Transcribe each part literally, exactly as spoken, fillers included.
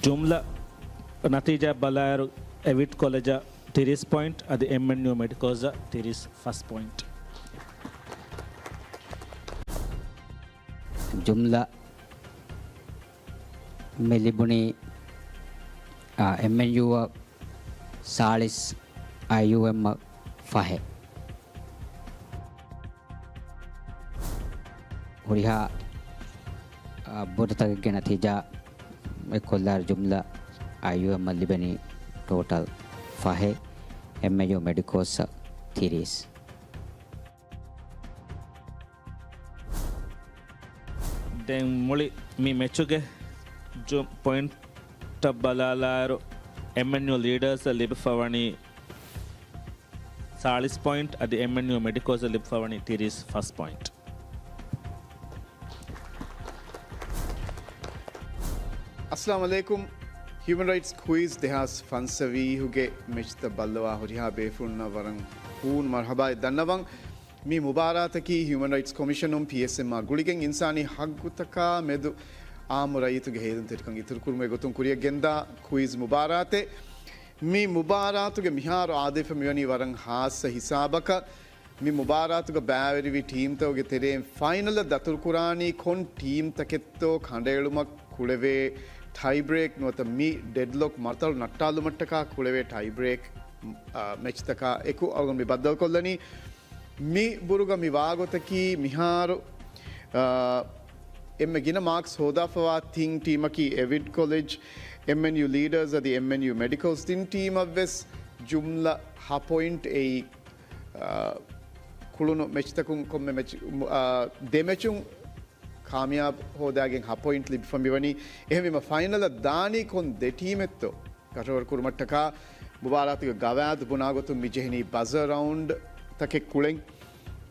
ޖުމްލަ ނަތީޖާ ބަލާއިރު، އެވިޓް ކޮލެޖަށް ތިރީސް ޕޮއިންޓް، އަދި އެމްއެންޔޫ މެޑިކޯލްސްއަށް ތިރީސް ފަސް ޕޮއިންޓް. ޖުމްލަ މި ލިބުނީ، އާ، އެމްއެންޔޫއަށް ސާޅީސް، އައިޔޫއެމްއަށް ފަހެއް. ހުރިހާ، އާ، ބުރުތަކެއްގެ ނަތީޖާ އެއްކޮށްލާއިރު، ޖުމްލަ އައިޔޫއެމްއަށް ލިބެނީ ޓޯޓަލް ފަހެއް، އެމްއެންޔޫ މެޑިކޯލްސްއަށް ތިރީސް. ދެން މުޅި މި މެޗުގެ ޖު-، ޕޮއިންޓަށް ބަލާލާއިރު، އެމްއެންޔޫ ލީޑަރސްއަށް ލިބިފަ ވަނީ ސާޅީސް ޕޮއިންޓް، އަދި އެމްއެންޔޫ މެޑިކޯލްސްއަށް ލިބިފަ ވަނީ ތިރީސް ފަސް ޕޮއިންޓް. އައްސަލާމު ޢަލައިކުމް. ހިއުމަން ރައިޓްސް ކުއިޒް ދެހާސް ފަންސަވީހުގެ މެޗްތައް ބައްލަވާ ހުރިހާ ބޭފުޅުންނަށް ވަރަށް ހޫނު މަރުޙަބާއެއް ދަންނަވަން. މި މުބާރާތަކީ ހިއުމަން ރައިޓްސް ކޮމިޝަނުން، ޕީއެސްއެމްއާ ގުޅިގެން އިންސާނީ ހައްގުތަކާ މެދު އާއްމު ރައްޔިތުގެ ހޭލުންތެރިކަން އިތުރުކުރުމުގެ ގޮތުން ކުރިއަށް ގެންދާ ކުއިޒް މުބާރާތެއް. މި މުބާރާތުގެ މިހާރު އާދަވިފަ މިވަނީ ވަރަށް ހާއްސަ ހިސާބަކަށް. މި މުބާރާތުގަ ބައިވެރިވި ޓީމްތަކުގެ ތެރެއިން ފައިނަލަށް ދަތުރުކުރާނީ ކޮން ޓީމްތަކެއްތޯ ކަނޑައެޅުމަށް ކުޅެވޭ ޓައިބްރޭކް ނުވަތަ މި ޑެޑްލޮކް މަރުތަޅު ނައްޓާލުމަށްޓަކާ ކުޅެވޭ ޓައިބްރޭކް، އާ، މެޗްތަކާ އެކު އަޅުގަނޑު މި ބައްދަލުކޮށްލަނީ. މި ބުރުގަ މި ވާގޮތަކީ މިހާރު، އާ، އެންމެ ގިނަ މާކްސް ހޯދާފަވާ ތިން ޓީމަކީ އެވިޑް ކޮލެޖް، އެމްއެންޔޫ ލީޑަރސް އަދި އެމްއެންޔޫ މެޑިކޯލްސް. ތިން ޓީމަށްވެސް ޖުމްލަ ހަ ޕޮއިންޓް އެއީ، އާ، ކުޅުނު މެޗްތަކުން ކޮންމެ މެޗް، އާ، ދެ މެޗުން ކާމިޔާބު ހޯދާގެން ހަ ޕޮއިންޓް ލިބިފަ މިވަނީ. އެހެންވީމަ ފައިނަލަށް ދާނީ ކޮން ދެ ޓީމެއްތޯ ކަށަވަރު ކުރުމަށްޓަކާ މުބާރާތުގެ ގަވާއިދު ބުނާގޮތުން މި ޖެހެނީ ބަޒަރ ރައުންޑް ތަކެއް ކުޅެން.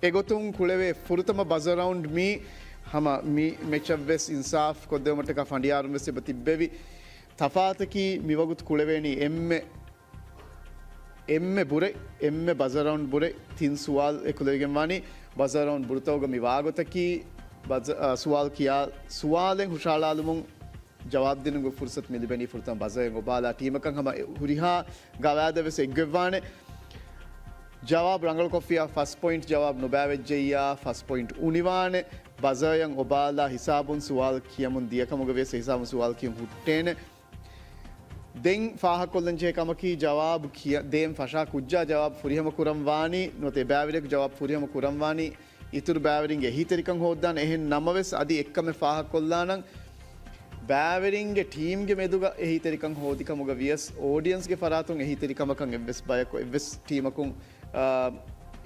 އެގޮތުން ކުޅެވޭ ފުރަތަމަ ބަޒަރ ރައުންޑް މީ ހަމަ މި މެޗަށްވެސް އިންސާފް ކޮށްދެވުމަށްޓަކާ ފަނޑިޔާރުންވެސް އެބަ ތިއްބެވި. ތަފާތަކީ މިވަގުތު ކުޅެވޭނީ އެންމެ އެންމެ ބުރެ، އެންމެ ބަޒަރ ރައުންޑް ބުރެ ތިން ސުވާލު އެކުލެވިގެން ވާނީ. ބަޒަރ ރައުންޑް ބުރުތަކުގަ މި ވާގޮތަކީ ބަޒަ-، އަ، ސުވާލު ކިޔާ، ސުވާލެއް ހުށަހަޅާލުމުން ޖަވާބު ދިނުމުގެ ފުރުސަތު މި ލިބެނީ ފުރަތަމަ ބަޒަރެއް އޮބާލާ ޓީމަކަށް. ހަމަ އެ ހުރިހާ ގަވާއިދެއް ވެސް އެއްގޮތްވާނެ. ޖަވާބު ރަނގަޅުކޮށްފިއްޔާ ފަސް ޕޮއިންޓް، ޖަވާބު ނުބައިވެއްޖެއްޔާ ފަސް ޕޮއިންޓް އުނިވާނެ. ބަޒަރެއް އޮބާލާ ހިސާބުން ސުވާލު ކިޔަމުން ދިޔަކަމުގަ ވިޔަސް އެ ހިސާބުން ސުވާލު ކިޔުން ހުއްޓޭނެ. ދެން ފާހަގަކޮށްލަން ޖެހޭ ކަމަކީ، ޖަވާބު ކިޔަ-، ދޭން ފަށާ ކުއްޖާ ޖަވާބު ފުރިހަމަ ކުރަން ވާނީ، ނުވަތަ އެ ބައިވެރިޔަކު ޖަވާބު ފުރިހަމަ ކުރަން ވާނީ، އިތުރު ބައިވެރިންގެ އެހީތެރިކަން ހޯއްދާނެ. އެހެން ނަމަވެސް، އަދި އެއްކަމެއް ފާހަގަކޮށްލާނަން، ބައިވެރިންގެ ޓީމްގެ މެދުގަ އެހީތެރިކަން ހޯދި ކަމުގަ ވިޔަސް، އޯޑިއަންސްގެ ފަރާތުން އެހީތެރިކަމަކަށް އެއްވެސް ބަޔަކު، އެއްވެސް ޓީމަކުން، އާ،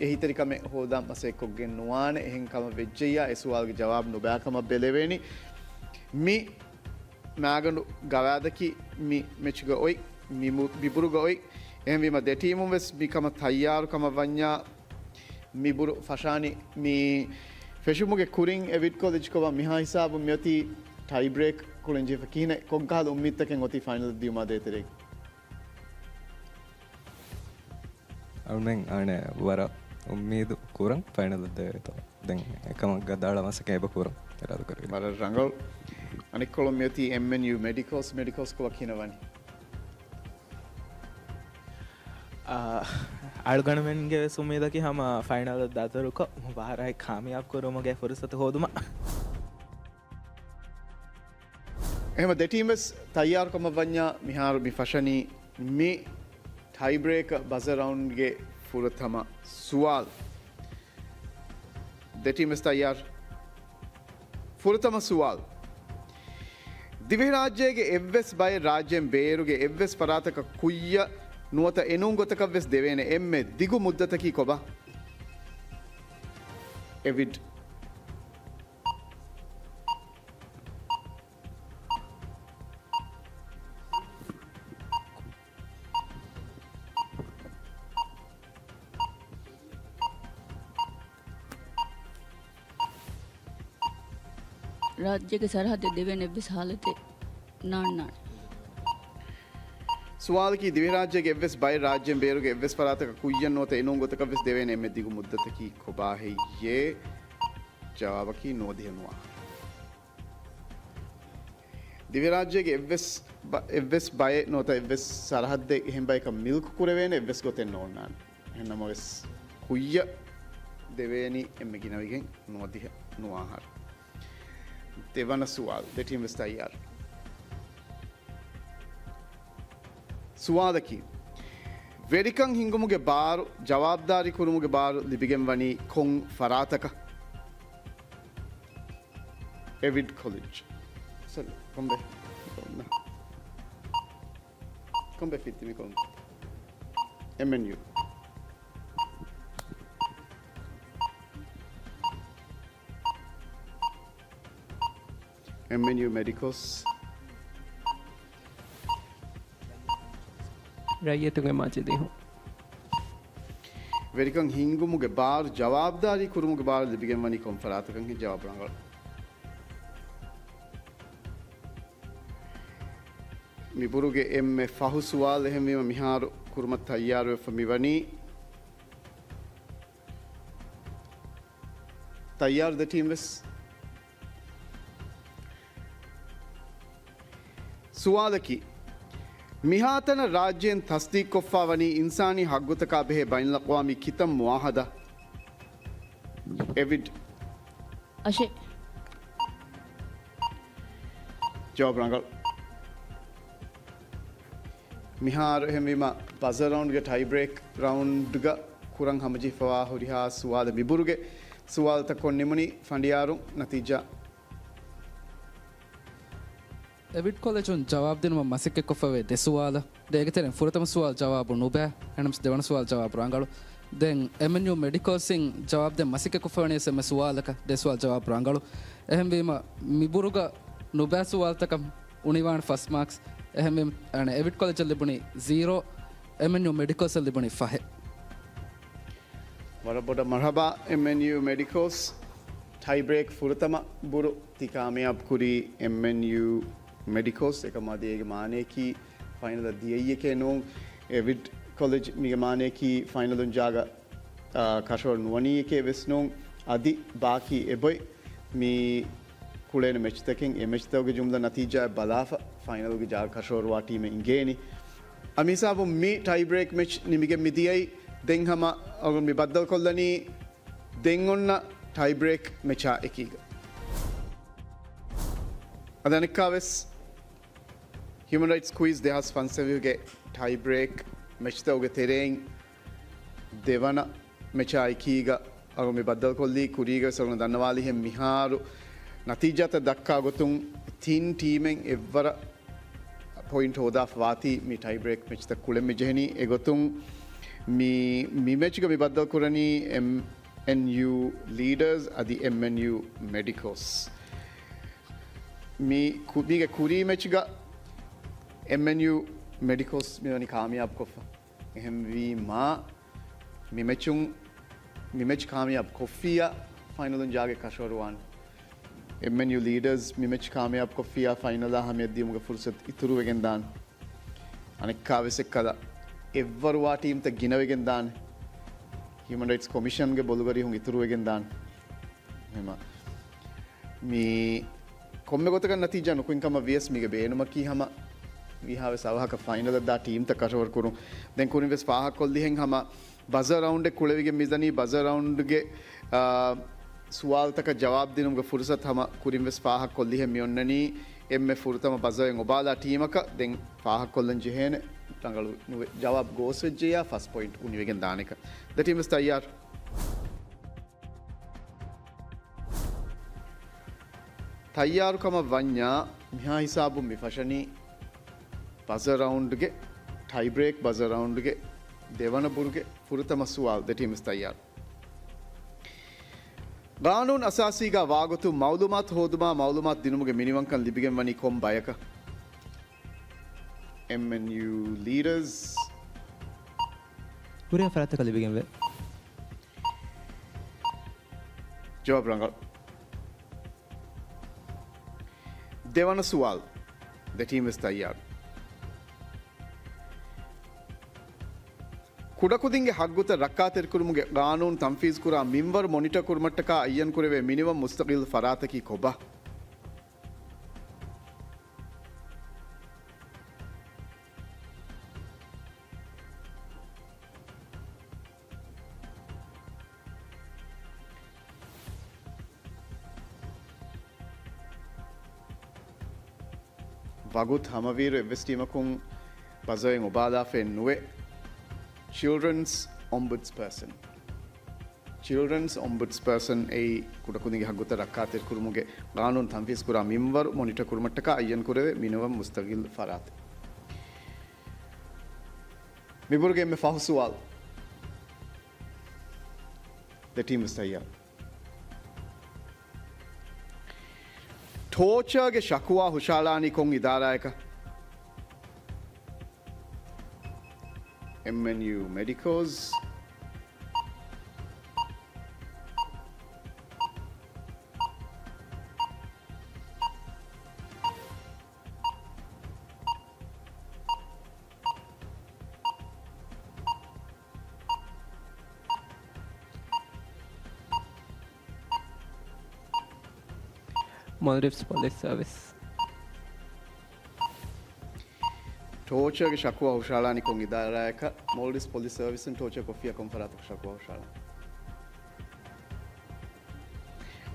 އެހީތެރިކަމެއް ހޯދާން މަސައްކަތްކޮށްގެން ނުވާނެ. އެހެން ކަމަށް ވެއްޖެއްޔާ، އެ ސުވާލުގެ ޖަވާބު ނުބައި ކަމަށް ބެލެވޭނީ. މި މާގަނޑު ގަވާއިދަކީ މި މެޗުގަ އޮތް، މި މު-، މި ބުރުގަ އޮތް. އެހެންވީމަ، ދެ ޓީމުން ވެސް މި ކަމަށް ތައްޔާރު ކަމަށް ވަންޏާ، މި ބުރު ފަށާނީ. މި ފެށުމުގެ ކުރިން އެވިޑް ކޮލެޖް ކޮބާ މިހާ ހިސާބުން މިއޮތީ ޓައި ބްރޭކް ކުޅެން ޖެހިފަ ކިހިނެއް؟ ކޮންކަހަލަ އުއްމީދުތަކެއް އޮތީ ފައިނަލަށް ދިޔުމާ ދޭތެރޭގަ؟ އަޅުމެން އަނެއް ވަރަށް އުއްމީދު ކުރަން ފައިނަލަށް ދޭތޯ. ދެން އެކަމަށް ގަދައަޅާ މަސައްކަތް އެބަ ކުރަން އިރާދަކުރެވި. ވަރަށް ރަނގަޅު. އަނެއްކޮޅުން މިއޮތީ އެމްއެންޔޫ މެޑިކޯލްސް، މެޑިކޯލްސް ކޮބާ ކިހިނެއް ވަނީ؟ އާ، އަޅުގަނޑުމެންގެ ވެސް އުއްމީދަކީ ހަމަ ފައިނަލަށް ދަތުރުކޮށް، މުބާރާތް ކާމިޔާބު ކުރުމުގެ ފުރުސަތު ހޯދުމަށް. އެހެންވީމަ، ދެ ޓީމް ވެސް ތައްޔާރު ކަމަށް ވަންޏާ، މިހާރު މި ފަށަނީ މި ޓައި ބްރޭކަރ ބަޒަރ ރައުންޑްގެ ފުރަތަމަ ސުވާލު. ދެ ޓީމް ވެސް ތައްޔާރު. ފުރަތަމަ ސުވާލު. ދިވެހިރާއްޖޭގެ އެއްވެސް ބައެއް ރާއްޖޭން ބޭރުގެ އެއްވެސް ފަރާތަކަށް ކުއްޔަށް ނުވަތަ އެނޫން ގޮތަކަށް ވެސް ދެވޭނެ އެންމެ ދިގު މުއްދަތަކީ ކޮބާ؟ އެވިޑް. ރާއްޖޭގެ ސަރަހައްދެއް ދެވޭނެ އެއްވެސް ހާލަތެއް ނާންނާނެ. ސުވާލަކީ، ދިވެހިރާއްޖޭގެ އެއްވެސް ބައެއް ރާއްޖޭން ބޭރުގެ އެއްވެސް ފަރާތަކަށް ކުއްޔަށް ނުވަތަ އެނޫން ގޮތަކަށް ވެސް ދެވޭނެ އެންމެ ދިގު މުއްދަތަކީ ކޮބާ ހެއްޔޭ؟ ޖަވާބަކީ ނުވަދިހަ ނުވާ. ދިވެހިރާއްޖޭގެ އެއްވެސް ބަ-، އެއްވެސް ބައެއް ނުވަތަ އެއްވެސް ސަރަހައްދެއް އެހެން ބަޔަކަށް މިލްކު ކުރެވޭނެ އެއްވެސް ގޮތެއް ނޯންނާނެ. އެހެން ނަމަވެސް، ކުއްޔަށް ދެވޭނީ އެންމެ ގިނަވެގެން ނުވަދިހަ ނުވަ އަހަރު. ދެވަނަ ސުވާލު، ދެ ޓީމް ވެސް ތައްޔާރު. ސުވާލަކީ، ވެރިކަން ހިންގުމުގެ ބާރު، ޖަވާބުދާރީ ކުރުމުގެ ބާރު ލިބިގެން ވަނީ ކޮން ފަރާތަކަށް؟ އެވިޑް ކޮލެޖް. ސޮރީ، ކޮންބެ؟ ކޮންބެ ފިއްތި މި ކޮން؟ އެމްއެންޔޫ. އެމްއެންޔޫ މެޑިކޯސް. ރައްޔިތުންގެ މަޖިލީހުން. ވެރިކަން ހިންގުމުގެ ބާރު، ޖަވާބުދާރީ ކުރުމުގެ ބާރު ލިބިގެން ވަނީ ކޮން ފަރާތަކަށް؟ ހި ޖަވާބު ރަނގަޅު. މިބުރުގެ އެންމެ ފަހު ސުވާލު އެހެންވީމަ، މިހާރު ކުރުމަށް ތައްޔާރުވެފަ މިވަނީ. ތައްޔާރު ދެ ޓީމް ވެސް. ސުވާލަކީ، މިހާތަނަށް ރާއްޖޭން ތަސްދީޤުކޮށްފާވަނީ އިންސާނީ ހައްގުތަކާ ބެހޭ ބައިނަލްއަޤްވާމީ ކިތައް މުއާހަދާ؟ އެވިޑް. އަށެއް. ޖަވާބު ރަނގަޅު. މިހާރު އެހެންވީމަ، ބަޒަރ ރައުންޑްގެ ޓައި ބްރޭކް ރައުންޑްގަ ކުރަން ހަމަޖެހިފަވާ ހުރިހާ ސުވާލެއް މިބުރުގެ ސުވާލުތައް ކޮށް ނިމުނީ. ފަނޑިޔާރުން ނަތީޖާ. އެވިޑް ކޮލެޖުން ޖަވާބު ދިނުމަށް މަސައްކަތްކޮށްފަވޭ ދެ ސުވާލަށް. ދޭގެ ތެރެއިން ފުރަތަމަ ސުވާލު ޖަވާބު ނުބައި. އެހެނަސް ދެވަނަ ސުވާލު ޖަވާބު ރަނގަޅު. ދެން އެމްއެންޔޫ މެޑިކޯސްއިން ޖަވާބު ދޭން މަސައްކަތްކޮށްފަވަނީ އެންމެ ސުވާލަކަށް. ދެ ސުވާލު ޖަވާބު ރަނގަޅު. އެހެންވީމަ، މިބުރުގަ ނުބައި ސުވާލުތަކަށް އުނިވާން ފަސް މާކްސް. އެހެންވީމަ، އަނެ، އެވިޑް ކޮލެޖަށް ލިބުނީ ޒީރޯ، އެމްއެންޔޫ މެޑިކޯސްއަށް ލިބުނީ ފަހެއް. ވަރަށް ބޮޑަށް މަރްހަބާ އެމްއެންޔޫ މެޑިކޯސް. ޓައި ބްރޭކް ފުރަތަމަ ބުރު ތި ކާމިޔާބު ކުރީ އެމްއެންޔޫ މެޑިކޯސް. އެކަމާ ދޭގެ މާނަޔަކީ ފައިނަލަށް ދިޔައީއެކޭ ނޫން. އެވިޑް ކޮލެޖް މީގެ މާނަޔަކީ ފައިނަލުން ޖާގަ، އާ، ކަށަވަރު ނުވަނީއެކޭ ވެސް ނޫން. އަދި ބާކީ އެބޮތް މި ކުޅޭނެ މެޗްތަކެއް، އެ މެޗްތަކުގެ ޖުމްލަ ނަތީޖާއެއް ބަލާފަ، ފައިނަލްގެ ޖާގަ ކަށަވަރުވާ ޓީމެއް އިނގޭނީ. އަ، މިހިސާބުން މި ޓައި ބްރޭކް މެޗް ނިމިގެން މި ދިޔައީ. ދެން ހަމަ އަޅުގަނޑު މި ބައްދަލުކޮށްލަނީ. ދެން އޮންނަ ޓައި ބްރޭކް މެޗާ އެކީގަ. އަދި އަނެއްކާވެސް ހިއުމަން ރައިޓްސް ކުއިޒް ދެހާސް ފަންސަވީހުގެ ޓައި ބްރޭކް މެޗްތަކުގެ ތެރެއިން ދެވަނަ މެޗާ އެކީގަ އަޅުގަނޑު މި ބައްދަލުކޮށްލީ. ކުރީގަވެސް އަޅުގަނޑު ދަންނަވާލިހެން މިހާރު ނަތީޖާތައް ދައްކާ ގޮތުން ތިން ޓީމެއް އެއްވަރަށް ޕޮއިންޓް ހޯދާފަ ވާތީ މި ޓައި ބްރޭކް މެޗްތައް ކުޅެން މި ޖެހެނީ. އެގޮތުން މި، މި މެޗްގަ މި ބައްދަލު ކުރަނީ އެމް އެން ޔޫ ލީޑަރސް އަދި އެމް އެން ޔޫ މެޑިކޯސް. މި ކު-، މީގެ ކުރީ މެޗްގަ އެމް އެން ޔޫ މެޑިކޯސް މިވަނީ ކާމިޔާބު ކޮށްފަ. އެހެންވީމާ، މި މެޗުން، މި މެޗް ކާމިޔާބު ކޮށްފިއްޔާ ފައިނަލުން ޖާގަ ކަށަވަރުވާނެ. އެމް އެން ޔޫ ލީޑަރސް މި މެޗް ކާމިޔާބު ކޮށްފިއްޔާ ފައިނަލާ ހަމަޔަށް ދިޔުމުގެ ފުރުސަތު އިތުރުވެގެން ދާނެ. އަނެއްކާވެސް އެއްކަލަ އެއްވަރުވާ ޓީމްތައް ގިނަވެގެން ދާނެ. ހިއުމަން ރައިޓްސް ކޮމިޝަންގެ ބޮލުގަރީހުން އިތުރުވެގެން ދާނެ. އެހެންވީމަ، މި ކޮންމެ ގޮތަކަށް ނަތީޖާ ނުކުތްކަމަށް ވިޔަސް މީގެ ބޭނުމަކީ ހަމަ ވީހާވެސް އަވަހަކަށް ފައިނަލަށް ދާ ޓީމްތައް ކަށަވަރު ކުރުން. ދެން ކުރިން ވެސް ފާހަގަކޮށްލިހެން ހަމަ ބަޒަރ ރައުންޑެއް ކުޅެވިގެން މިދަނީ. ބަޒަރ ރައުންޑްގެ، އާ، ސުވާލުތަކަށް ޖަވާބު ދިނުމުގެ ފުރުސަތު ހަމަ ކުރިން ވެސް ފާހަގަކޮށްލިހެން މިއޮންނަނީ. އެންމެ ފުރަތަމަ ބަޒަރެއް އޮބާލާ ޓީމަކަށް ދެން ފާހަގަކޮށްލަން ޖެހޭނެ. ރަނގަޅު ނުވެ، ޖަވާބު ގޯސްވެއްޖެޔާ ފަސް ޕޮއިންޓް އުނިވެގެން ދާނެކަން. ދެ ޓީމް ވެސް ތައްޔާރު. ތައްޔާރުކަމަށް ވަންޏާ، މިހާ ހިސާބުން މި ފަށަނީ ބަޒަރ ރައުންޑްގެ، ޓައި ބްރޭކް ބަޒަރ ރައުންޑްގެ ދެވަނަ ބުރުގެ ފުރަތަމަ ސުވާލު. ދެ ޓީމް ވެސް ތައްޔާރު. ގާނޫނު އަސާސީގާ ވާގޮތުން މައުލޫމާތު ހޯދުމާ މައުލޫމާތު ދިނުމުގެ މިނިވަންކަން ލިބިގެން ވަނީ ކޮން ބަޔަކަށް؟ އެމް އެން ޔޫ ލީޑަރސް. ހުރިހާ ފަރާތަކަށް ލިބިގެންވޭ. ޖަވާބު ރަނގަޅު. ދެވަނަ ސުވާލު. ދެ ޓީމް ވެސް ތައްޔާރު. ކުޑަކުދިންގެ ހައްގުތައް ރައްކާތެރިކުރުމުގެ ގާނޫނު ތަންފީޒުކުރާ މިންވަރު މޮނިޓަ ކުރުމަށްޓަކާ އައްޔަންކުރެވޭ މިނިވަން މުސްތަގިލް ފަރާތަކީ ކޮބާ؟ ވަގުތު ހަމަވީއިރު އެއްވެސް ޓީމަކުން ބަޒަރއިން އޮބާލާފައެއް ނުވޭ. ޗިލްޑްރަންސް އޮމްބުޑްސްޕާސަން. ޗިލްޑްރަންސް އޮމްބުޑްސްޕާސަން އެއީ ކުޑަކުދިންގެ ހައްގުތައް ރައްކާތެރިކުރުމުގެ ގާނޫނު ތަންފީޒުކުރާ މިންވަރު މޮނިޓަ ކުރުމަށްޓަކާ އައްޔަން ކުރެވޭ މިނަވަން މުސްތަގިލް ފަރާތެއް. މިބުރުގެ އެންމެ ފަހު ސުވާލު. ދެ ޓީމް ވެސް ތައްޔާރު. ޓޯޗާގެ ޝަކުވާ ހުށައަޅާނީ ކޮން އިދާރާއަކަށް؟ އެމްއެންޔޫ މެޑިކޯސް. މޯލްޑިވްސް ޕޮލިސް ސަރވިސް. ޓޯޗާގެ ޝަކުވާ ހުށައަޅާނީ ކޮން އިދާރާއަކަށް؟ މޯލްޑިވްސް ޕޮލިސް ސަރވިސްއިން ޓޯޗާ ކޮށްފިއްޔާ ކޮން ފަރާތަކަށް ޝަކުވާ ހުށައަޅާނީ؟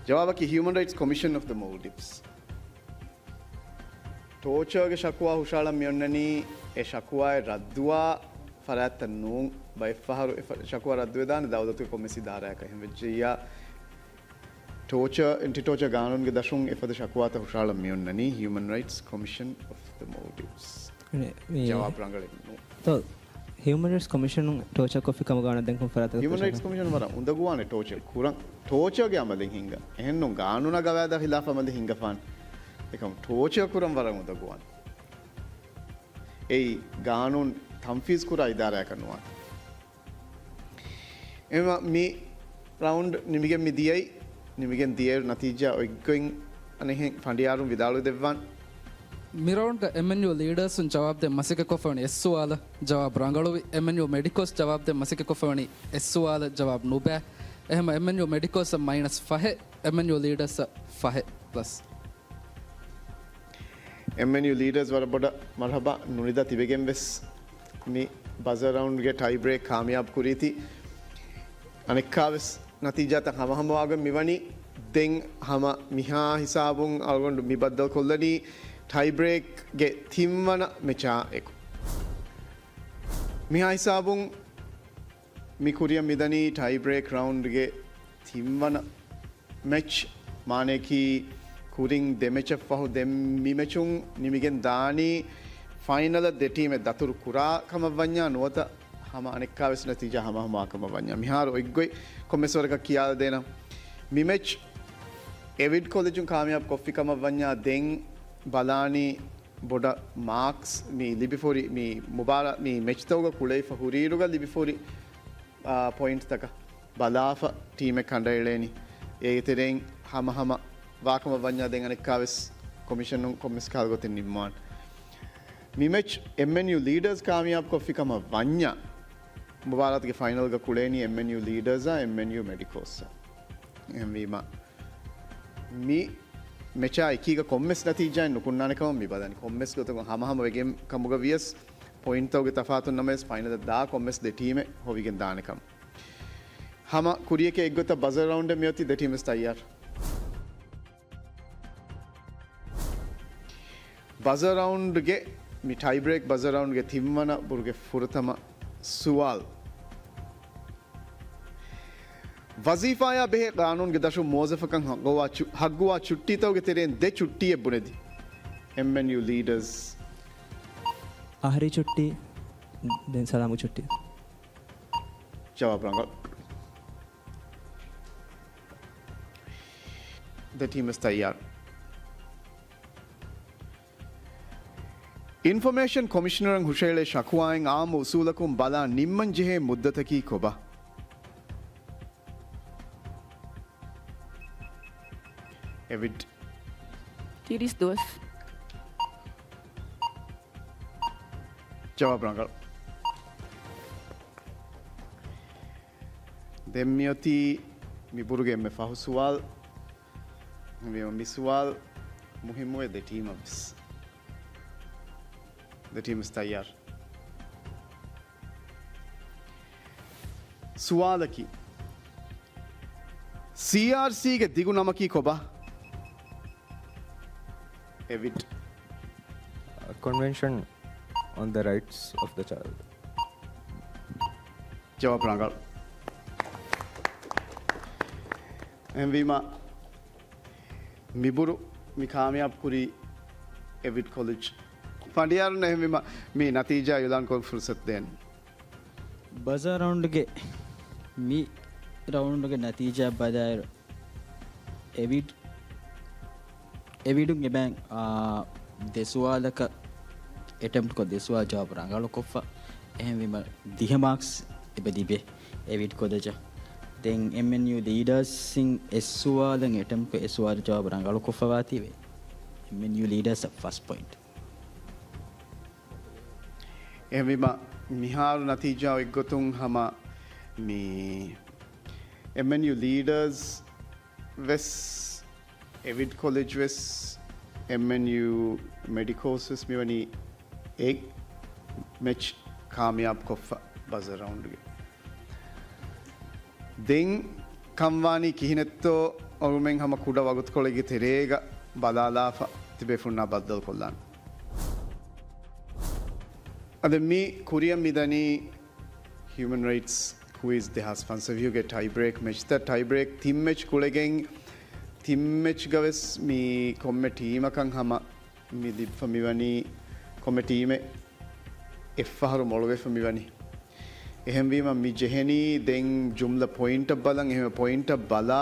ޖަވާބަކީ ހިއުމަން ރައިޓްސް ކޮމިޝަން އޮފް ދަ މޯލްޑިވްސް. ޓޯޗާގެ ޝަކުވާ ހުށައަޅަން މިއޮންނަނީ އެ ޝަކުވާއެއް ރައްދުވާ ފަރާތްތައް ނޫން. ބައެއްފަހަރު އެ ފަ-، ޝަކުވާ ރައްދުވެދާނެ ދައުލަތުގެ ކޮންމެސް އިދާރާއަކަށް. އެހެން ވެއްޖެއްޔާ، ޓޯޗާ، އެންޓި ޓޯޗާ ގާނޫނުގެ ދަށުން އެފަދަ ޝަކުވާތައް ހުށައަޅަން މިއޮންނަނީ ހިއުމަން ރައިޓްސް ކޮމިޝަން އޮފް ދަ މޯލްޑިވްސް. މި-، މި-، ޖަވާބު ރަނގަޅެއް ނޫން. ތޯ، ހިއުމަން ރައިޓްސް ކޮމިޝަނުން ޓޯޗާ ކޮށްފި ކަމަށް ގާނަން ދެން ކޮން ފަރާތަކަށް ހިއުމަން ރައިޓްސް ކޮމިޝަން ވަރަށް އުނދަގޫވާނެ ޓޯޗާ ކުރަން. ޓޯޗާގެ އަމަލެއް ހިންގަން. އެހެންނޫން ގާނޫނާ ގަވާއިދާ ހިލާފަށް އަމަލެއް ހިންގަފާނެ. އެކަމް ޓޯޗާ ކުރަން ވަރަށް އުނދަގޫވާނެ. އެއީ ގާނޫނު ތަންފީޒު ކުރާ އިދާރާއަކަށް ނުވާނެ. އެމަ މި ރައުންޑް ނިމިގެން މި ދިޔައީ، ނިމިގެން ދިޔައިރު ނަތީޖާ އޮތްގޮތް އަނެއްހެން ފަނޑިޔާރުން ވިދާޅުވެދެއްވާން. މި ރައުންޑްގަ އެމްއެންޔޫ ލީޑާސުން ޖަވާބުދޭން މަސައްކަތްކޮށްފަވަނީ އެއް ސުވާލަށް، ޖަވާބު ރަނގަޅުވި. އެމްއެންޔޫ މެޑިކޯސް ޖަވާބުދޭން މަސައްކަތްކޮށްފަވަނީ އެއް ސުވާލަށް، ޖަވާބު ނުބައި. އެހެމަ އެމްއެންޔޫ މެޑިކޯސްއަށް މައިނަސް ފަހެއް، އެމްއެންޔޫ ލީޑާސްއަށް ފަހެއް ޕްލަސް. އެމްއެންޔޫ ލީޑާސް ވަރަށް ބޮޑަށް މަރުހަބާ ނުނިދާ ތިބެގެން ވެސް މި ބަޒަރ ރައުންޑްގެ ޓައި ބްރޭކް ކާމިޔާބު ކުރީތީ. އަނެއްކާވެސް ނަތީޖާތައް ހަމަހަމަވާގޮތް މިވަނީ. ދެން ހަމަ މިހާ ހިސާބުން އަޅުގަނޑު މި ބައްދަލުކޮށްލަނީ ޓައި ބްރޭކްގެ ތިންވަނަ މެޗާ އެކު. މިހާ ހިސާބުން މި ކުރިއަށް މިދަނީ ޓައި ބްރޭކް ރައުންޑްގެ ތިންވަނަ މެޗް. މާނަޔަކީ ކުރިން ދެ މެޗަށް ފަހު ދެން މި މެޗުން ނިމިގެން ދާނީ ފައިނަލަށް ދެ ޓީމެއް ދަތުރު ކުރާ ކަމަށް ވަންޏާ ނުވަތަ ހަމަ އަނެއްކާވެސް ނަތީޖާ ހަމަހަމަވާ ކަމަށް ވަންޏާ. މިހާރު އޮތްގޮތް ކޮންމެސް ވަރަކަށް ކިޔާލަދޭނަން. މި މެޗް އެވިޑް ކޮލެޖުން ކާމިޔާބު ކޮށްފި ކަމަށް ވަންޏާ ދެން ބަލާނީ ބޮޑަށް މާކްސް މި ލިބިފަހުރި މި މުބާރާ-، މި މެޗްތަކުގަ ކުޅައިފަ ހުރިއިރުގަ ލިބިފަހުރި، އާ، ޕޮއިންޓްތަކަށް ބަލާފަ ޓީމެއް ކަނޑައެޅޭނީ. އޭގެ ތެރެއިން ހަމަހަމަ ވާކަމަށް ވަންޏާ ދެން އަނެއްކާވެސް ކޮމިޝަނުން ކޮންމެސް ކަހަލަ ގޮތެއް ނިންމާނެ. މި މެޗް އެމްއެންޔޫ ލީޑާސް ކާމިޔާބު ކޮށްފި ކަމަށް ވަންޏާ، މުބާރާތުގެ ފައިނަލްގަ ކުޅޭނީ އެމްއެންޔޫ ލީޑާސްއާ އެމްއެންޔޫ މެޑިކޯސްއާ. އެހެންވީމަ، މި މެޗާ އެކީގަ ކޮންމެސް ނަތީޖާއެއް ނުކުންނާނެ ކަމަށް މި ބަލަނީ. ކޮންމެސް ގޮތަކުން ހަމަހަމަ ވެގެން ކަމުގަ ވިޔަސް، ޕޮއިންޓްތަކުގެ ތަފާތުން ނަމަވެސް، ފައިނަލަށް ދާ ކޮންމެސް ދެ ޓީމެއް ހޮވިގެން ދާނެ ކަމަށް. ހަމަ ކުރިޔަކޭ އެއްގޮތަށް ބަޒަރ ރައުންޑެއް މިއޮތީ. ދެ ޓީމް ވެސް ތައްޔާރު. ބަޒަރ ރައުންޑްގެ، މި ޓައި ބްރޭކް ބަޒަރ ރައުންޑްގެ ތިންވަނަ ބުރުގެ ފުރަތަމަ ސުވާލު. ވަޒީފާއާ ބެހޭ ގާނޫނުގެ ދަށުން މުވައްޒަފަކަށް ހައްގުވާ ޗު-، ހައްގުވާ ޗުއްޓީތަކުގެ ތެރެއިން ދެ ޗުއްޓީއެއް ބުނެދީ. އެމްއެންޔޫ ލީޑާސް. އަހަރީ ޗުއްޓީ، ދެން ސަލާމު ޗުއްޓީ. ޖަވާބު ރަނގަޅު. ދެ ޓީމް ވެސް ތައްޔާރު. އިންފޮމޭޝަން ކޮމިޝަނަރަށް ހުށައެޅޭ ޝަކުވާއިން އާއްމު އުސޫލަކުން ބަލާ ނިންމަން ޖެހޭ މުއްދަތަކީ ކޮބާ؟ އެވިޑް. ތިރީސް ދުވަސް. ޖަވާބު ރަނގަޅު. ދެން މިއޮތީ މިބުރުގެ އެންމެ ފަހު ސުވާލު. މި، މި ސުވާލު މުހިއްމުވޭ ދެ ޓީމަށް ވެސް. ދެ ޓީމް ވެސް ތައްޔާރު. ސުވާލަކީ، ސީއާރްސީގެ ދިގު ނަމަކީ ކޮބާ؟ އެވިޑް. Convention on the Rights of the Child. ޖަވާބު ރަނގަޅު. އެހެންވީމަ، މިބުރު މި ކާމިޔާބު ކުރީ އެވިޑް ކޮލެޖް ފަނޑިޔާރުން. އެހެންވީމަ، މި ނަތީޖާ އިޢުލާންކޮށް ފުރުސަތު ދޭން. ބަޒާ ރައުންޑްގެ މި ރައުންޑްގެ ނަތީޖާ ބަލާއިރު، އެވިޑް، އެވިޑުން އެބައިން، އާ، ދެ ސުވާލަކަށް އެޓެމްޕްޓްކޮށް، ދެ ސުވާލު ޖަވާބު ރަނގަޅުކޮށްފަ. އެހެންވީމަ، ދިހަ މާކްސް އެބަ ލިބޭ އެވިޑް ކޮލެޖަށް. ދެން އެމްއެންޔޫ ލީޑާސްއިން އެއް ސުވާލަށް އެޓެމްޕްޓްކޮށް، އެއް ސުވާލު ޖަވާބު ރަނގަޅުކޮށްފަ ވާތީވެ، އެމްއެންޔޫ ލީޑާސްއަށް ފަސް ޕޮއިންޓް. އެހެންވީމަ، މިހާރު ނަތީޖާ އޮތްގޮތުން ހަމަ މި އެމްއެންޔޫ ލީޑާސް ވެސް، އެވިޑް ކޮލެޖް ވެސް، އެމްއެންޔޫ މެޑިކޯސް ވެސް މިވަނީ އެއް މެޗް ކާމިޔާބު ކޮށްފަ ބަޒާ ރައުންޑްގެ. ދެން ކަންވާނީ ކިހިނެއްތޯ އަޅުމެން ހަމަ ކުޑަ ވަގުތުކޮޅެއްގެ ތެރޭގަ ބަލާލާފަ ތިބޭފުންނާ ބައްދަލުކޮށްލާން. އަދި މި ކުރިއަށް މިދަނީ ހިއުމަން ރައިޓްސް ކުއިޒް ދެހާސް ފަންސަވީހުގެ ޓައިބްރޭކް މެޗްތައް. ޓައިބްރޭކް ތިން މެޗް ކުޅެގެން، ތިން މެޗްގަ ވެސް މި ކޮންމެ ޓީމަކަށް ހަމަ މި ލިބިފަ މިވަނީ، ކޮންމެ ޓީމެއް އެއްފަހަރު މޮޅުވެފަ މިވަނީ. އެހެންވީމަ މި ޖެހެނީ ދެން ޖުމްލަ ޕޮއިންޓަށް ބަލަން. އެހެން ޕޮއިންޓަށް ބަލާ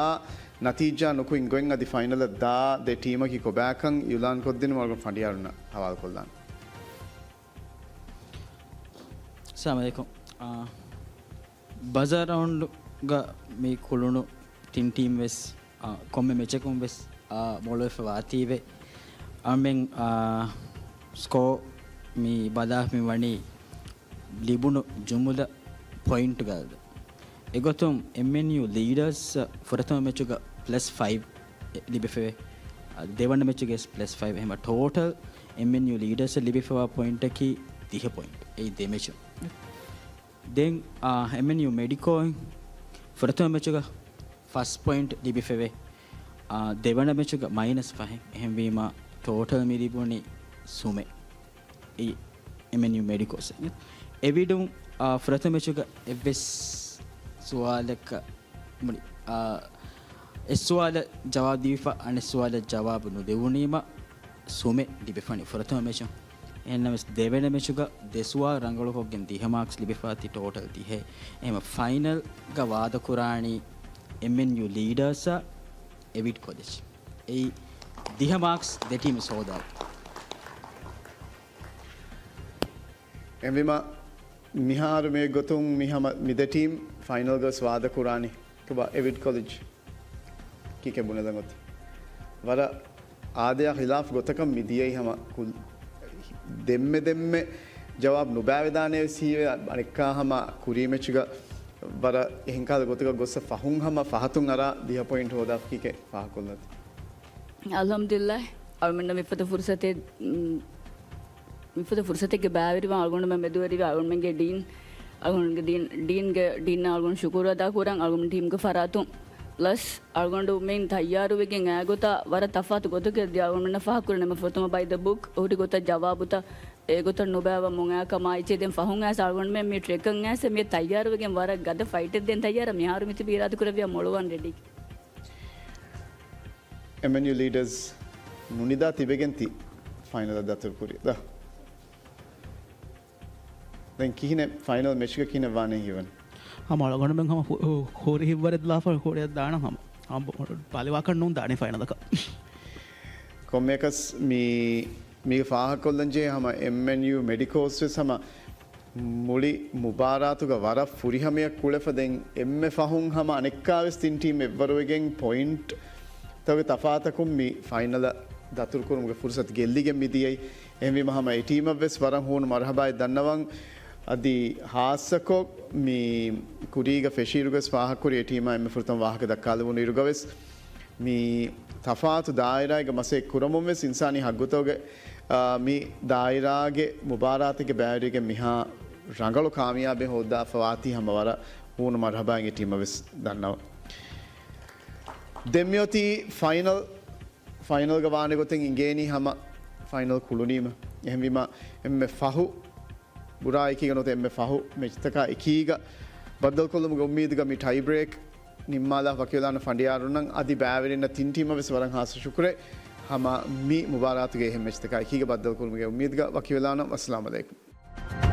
ނަތީޖާ ނުކުތް ގޮތް އަދި ފައިނަލަށް ދާ ދެ ޓީމަކީ ކޮބާކަން އިޢުލާންކޮށްދިނުމަށް އަޅުގަނޑު ފަނޑިޔާރުންނަށް ހަވާލުކޮށްލާން. އައްސަލާމު ޢަލައިކުމް. އާ، ބަޒާ ރައުންޑްގަ މި ކުޅުނު ތިން ޓީމް ވެސް، އާ، ކޮންމެ މެޗަކުން ވެސް، އާ، މޮޅުވެފަ ވާތީވެ. އަޅުމެން، އާ، ސްކޯ މި ބަލާ މި ވަނީ ލިބުނު ޖުމުލަ ޕޮއިންޓް ގަދަ. އެގޮތުން އެމްއެންޔޫ ލީޑާސް ފުރަތަމަ މެޗުގަ ޕްލަސް ފައިވް ލިބިފެވެ. އަ، ދެވަނަ މެޗުގެ ޕްލަސް ފައިވް. އެހެމަ ޓޯޓަލް އެމްއެންޔޫ ލީޑާސް ލިބިފަވާ ޕޮއިންޓަކީ ދިހަ ޕޮއިންޓް. އެއީ ދެ މެޗު. ދެން، އާ، އެމްއެންޔޫ މެޑިކޯ ފުރަތަމަ މެޗުގަ ފަސް ޕޮއިންޓް ލިބިފެވެ. އާ، ދެވަނަ މެޗުގަ މައިނަސް ފަހެއް. އެހެންވީމަ ޓޯޓަލް މި ލިބުނީ ސުމެއް. އެ، އެމްއެންޔޫ މެޑިކޯސް. އެވިޑުން، އާ، ފުރަތަމަ މެޗުގަ އެއްވެސް ސުވާލަކަށް މުޅި، އާ، އެއް ސުވާލަށް ޖަވާބު ދީފަ، އަނެއް ސުވާލަށް ޖަވާބު ނުދެވުނީމަ ސުމެއް ލިބިފަނި ފުރަތަމަ މެޗުން. އެހެންނަމަވެސް ދެވަނަ މެޗުގަ ދެ ސުވާލު ރަނގަޅުކޮށްގެން ދިހަ މާކްސް ލިބިފައިތީ ޓޯޓަލް ދިހަ. އެހެމަ ފައިނަލްގަ ވާދަކުރާނީ އެމްއެންޔޫ ލީޑާސްއާ އެވިޑް ކޮލެޖް. އެއީ ދިހަ މާކްސް ދެ ޓީމް ހޯދާ. އެހެންވީމަ މިހާރު މި ގޮތުން މި ހަމަ މި ދެ ޓީމް ފައިނަލްގަ ވެސް ވާދަކުރާނީ. ކޮބާ އެވިޑް ކޮލެޖް ކީކޭ ބުނެލަން އޮތީ؟ ވަރަށް އާދަޔާ ޚިލާފް ގޮތަކަށް މި ދިޔައީ ހަމަ ކުލް-، ދެންމެ ދެންމެ ޖަވާބު ނުބައިވެދާނެ ވެސް ހީވޭ. އަނެއްކާ ހަމަ ކުރީ މެޗުގަ ވަރަށް އެހެން ކަހަލަ ގޮތަކަށް ގޮއްސަ ފަހުން ހަމަ ފަހަތުން އަރާ ދިހަ ޕޮއިންޓް ހޯދާފަ ކީކޭ ފާހަގަކޮށްލަން އޮތީ؟ އަލްޙަމްދުލިއްލާހް، އަޅުމެންނަށް މިފަދަ ފުރުސަތެއް، މް، މިފަދަ ފުރުސަތެއްގެ ބައިވެރިވާ އަޅުގަނޑުމެން މެދުވެރިވާ އަޅުގަނޑުމެންގެ ޑީން، އަޅުގަނޑުގެ ޑީން، ޑީންގެ، ޑީން އަޅުގަނޑު ޝުކުރު އަދާ ކުރަން އަޅުގަނޑު ޓީމްގެ ފަރާތުން. ޕްލަސް އަޅުގަނޑުމެން ތައްޔާރުވެގެން އާ ގޮތަށް ވަރަށް ތަފާތު ގޮތަކަށް ދިޔަ އަޅުގަނޑުމެންނަށް ފާހަގަކުރަން އެމަ ފުރަތަމަ ބައި ދަ ބުކް އޮހުރި ގޮތަށް ޖަވާބުތައް އެގޮތަށް ނުބައިވަމުން އާ ކަމާ އެއްޗެއް ދެން ފަހުން އައިސް އަޅުގަނޑުމެން މި ޓްރެކަށް އައިސް މި ތައްޔާރުވެގެން ވަރަށް ގަދަ ފައިޓެއް ދޭން ތައްޔާރަށް މިހާރު މިތިބީ އިރާދަކުރެއްވިޔާ މޮޅުވާން ރެޑީ. އެމްއެންޔޫ ލީޑާސް ނުނިދާ ތިބެގެން ތި ފައިނަލަށް ދަތުރުކުރި ދާ. ދެން ކިހިނެއް ފައިނަލް މެޗްގަ ކިހިނެއް ވާނެ ހީވަނީ؟ ހަމަ އަޅުގަނޑުމެން ހަމަ ހު-، ހު-، ހުރި ހިތްވަރެއް ލާފަ ކުރިއަށް ދާނަން ހަމަ. ހަމަ ބަލިވާކަށް ނޫން ދާނީ ފައިނަލަކަށް. ކޮންމެއަކަސް މި، މީގެ ފާހަގަކޮށްލަންޖެހޭ ހަމަ އެމްއެންޔޫ މެޑިކޯސް ވެސް ހަމަ މުޅި މުބާރާތުގަ ވަރަށް ފުރިހަމަޔަށް ކުޅެފަ ދެން އެންމެ ފަހުން ހަމަ އަނެއްކާވެސް ތިން ޓީމް އެއްވަރުވެގެން ޕޮއިންޓްތަކުގެ ތަފާތަކުން މި ފައިނަލަށް ދަތުރުކުރުމުގެ ފުރުސަތު ގެއްލިގެން މިދިޔައީ. އެހެންވީމަ ހަމަ އެ ޓީމަށްވެސް ވަރަށް ހޫނު މަރުޙަބާއެއް ދަންނަވަން. އަދި ހާއްސަކޮށް މި ކުރީގަ ފެށިއިރުގަވެސް ފާހަގަކުރި އެ ޓީމާ އެންމެ ފުރަތަމަ ވާހަކަ ދައްކާލެވުނު އިރުގަވެސް މި ތަފާތު ދާއިރާއެއްގަ މަސައްކަތް ކުރަމުންވެސް އިންސާނީ ހައްގުތަކުގެ، އާ، މި ދާއިރާގެ މުބާރާތެއްގެ ބައިވެރިވެގެން މިހާ ރަނގަޅު ކާމިޔާބެއް ހޯއްދާފަ ވާތީ ހަމަ ވަރަށް ހޫނު މަރުޙަބާއެއް އެ ޓީމަށްވެސް ދަންނަވަން. ދެން މިއޮތީ ފައިނަލް، ފައިނަލްގަ ވާނެ ގޮތެއް އިނގޭނީ ހަމަ ފައިނަލް ކުޅުނީމަ. އެހެންވީމަ އެންމެ ފަހު ބުރާ އެކީގަ ނުވަތަ އެންމެ ފަހު މެޗްތަކާ އެކީގަ ބައްދަލުކޮށްލުމުގެ އުއްމީދުގަ މި ޓައި ބްރޭކް ނިންމާލާ ވަކިވެލާނަ ފަނޑިޔާރުންނަށް އަދި ބައިވެރިންނަށް ތިން ޓީމަށް ވެސް ވަރަށް ހާއްސަ ޝުކުރެއް. ހަމަ މި މުބާރާތުގެ އެހެން މެޗްތަކާ އެކީގަ ބައްދަލުކުރުމުގެ އުއްމީދުގަ ވަކިވެލާނަން. ވައްސަލާމް އަލައިކުމް.